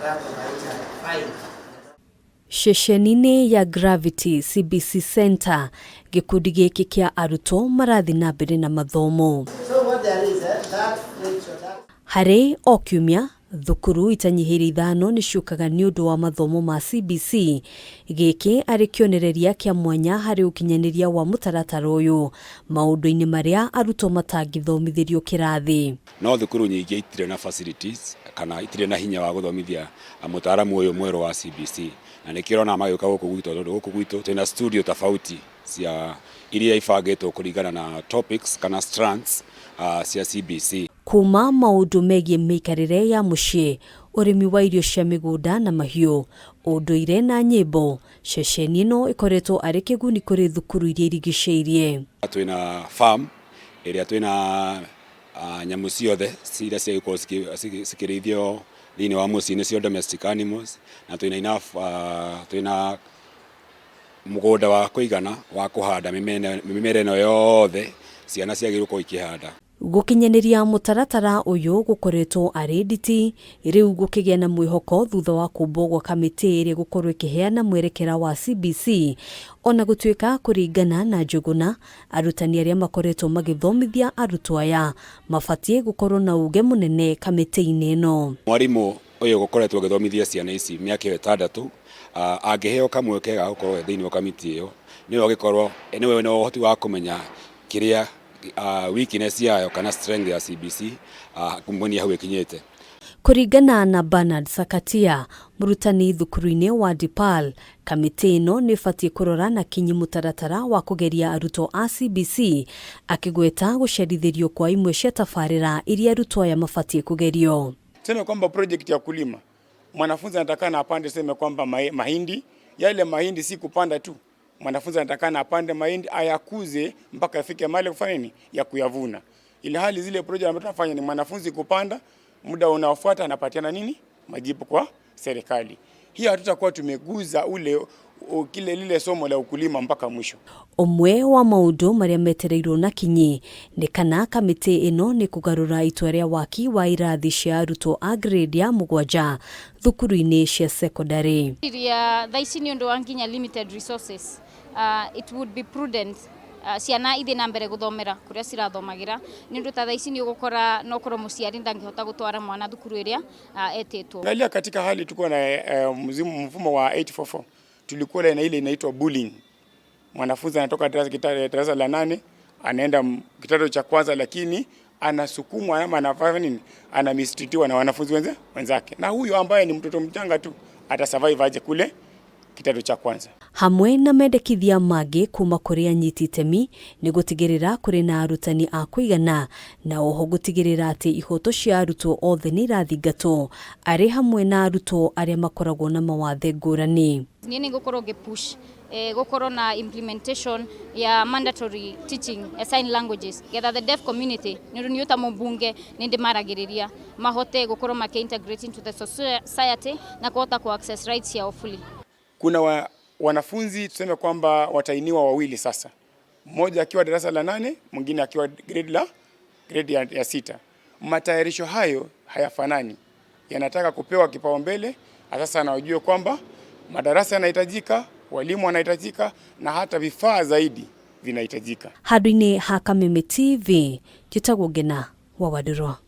Rakomaita 5. Ceceni-inĩ ya Gravity CBC Center, gĩkundi gĩkĩ kĩa arutwo marathiĩ na mbere na mathomo. So what there is, that nature, that Harĩ o kiumia, thukuru itanyihĩire 5 nĩ ciũkaga nĩ ũndũ wa mathomo ma CBC. Gĩkĩ arĩ kĩonereria kĩa mwanya harĩ ũkinyanĩria wa mũtaratara ũyũ maũndũ-inĩ marĩa arutwo matangĩthomithĩrio kĩrathi. No thukuru nyingĩ itirĩ na facilities kana itirĩ na hinya wa gũthomithia mũtaaramu ũyũ mwerũ wa CBC, na nĩkĩo ũrona magĩũka gũkũ gwitũ, tondũ gũkũ gwitũ twĩna studio tofauti cia iria ibangĩtwo kũringana na topics kana strands cia CBC. Kuma maũndũ megiĩ mĩikarĩre ya mũciĩ, ũrĩmi wa irio cia mĩgũnda na mahiũ, ũndũire na nyĩmbo, ceceni ĩno ĩkoretwo arĩ kĩguni kũrĩ thukuru iria irigicĩirie. Twĩna farm ĩrĩa twĩna nyamũ ciothe iria ciagĩkorwo cikĩrĩithio thĩinĩ wa mũciĩ, nĩcio domestic animals, na twĩna enough, twĩna mũgũnda wa kũigana wa kũhanda mĩmera ĩno yothe ciana ciagĩrĩirwo gũkorwo ikĩhanda. Gũkinyanĩria mũtaratara ũyũ gũkoretwo arĩ nditi, rĩu gũkĩgĩa na mwĩhoko thutha wa kũmbwo gwa kamĩtĩ ĩrĩa ĩgũkorwo ĩkĩheana mwerekera wa CBC. Ona gũtuĩka kũringana na Njũgũna, arutani arĩa makoretwo magĩthomithia arutwo aya mabatiĩ gũkorwo na uge mũnene kamĩtĩ-inĩ ĩno. Mwarimũ ũyũ gũkoretwo agĩthomithia ciana ici mĩaka ĩyo 6, angĩheo kamweke ga gũkorwo thĩinĩ wa kamĩtĩ ĩyo, nĩwe ũgĩkorwo nĩwe wĩna ũhoti wa kũmenya kĩrĩa weakness yayo kana strength ya CBC kumania hau ĩkinyĩte. Kũringana na Bernard Sakatia, mũrutani thukuru-inĩ wa DePaul, kamĩtĩ ĩno nĩ ĩbatiĩ kũrora na kinyi mũtaratara wa kũgeria arutwo a CBC, akĩgweta gũcerithĩrio kwa imwe cia tabarĩra iria arutwo aya mabatiĩ kũgerio. Tuseme kwamba project ya kulima, mwanafunzi anatakana apande, tuseme kwamba mahindi, yale mahindi si kupanda tu. Mwanafunzi anatakana apande mahindi ayakuze mpaka afike mahali kufanya nini, ya kuyavuna. Ili hali zile project ambazo tunafanya ni mwanafunzi kupanda, muda unaofuata anapatiana nini, majibu kwa serikali. Hiyo hatutakuwa tumeguza kile lile somo la ukulima mpaka mwisho. Ũmwe wa maũndũ marĩa metereirwo na kinyi nĩ kana kamĩtĩ ĩno nĩ kũgarũra itua rĩa waki wa irathi cia arutwo a grade ya 7 thukuru-inĩ cia secondary. Iria thaa ici nĩ ũndũ wa nginya limited resources. It would be prudent ciana ithiĩ na mbere gũthomera kũrĩa cirathomagĩra, nĩ ũndũ ta thaa ici nĩ ũgũkora no korwo mũciari ndangĩhota gũtwara mwana thukuru ĩrĩa etĩtwo. Angalia katika hali tuko na mfumo wa 844, tulikuwa na ile inaitwa bullying. Mwanafunzi anatoka darasa la 8 anaenda kidato cha kwanza, lakini anasukumwa ama anafanya nini, ana mistreatiwa na wanafunzi wenzake, na huyu ambaye ni mtoto mchanga tu atasurvive aje kule kidato cha kwanza. Hamwe na mendekithia mangĩ kuma kũrĩ anyiti itemi nĩ gũtigĩrĩra kũrĩ na arutani a kũigana, na oho gũtigĩrĩra atĩ ihoto cia arutwo othe nĩ irathingatwo, arĩ hamwe na arutwo arĩa makoragwo na mawathe ngũrani. Niĩ nĩ ngũkorwo ngĩ-push, gũkorwo na implementation ya mandatory teaching ya sign languages getha the deaf community, nĩ ũndũ niĩ ta mũmbunge nĩ ndĩmaragĩrĩria mahote gũkorwo makĩ integrate into the society na kũhota ku access rights ciao fully. Kuna wanafunzi tuseme kwamba watainiwa wawili sasa, mmoja akiwa darasa la 8, mwingine akiwa grade ya 6. Matayarisho hayo hayafanani, yanataka kupewa kipaumbele. Sasa na wajue kwamba madarasa yanahitajika, walimu wanahitajika, na hata vifaa zaidi vinahitajika. Handũ-inĩ ha Kameme TV, njĩtagwo Ngena wa Wandirwa.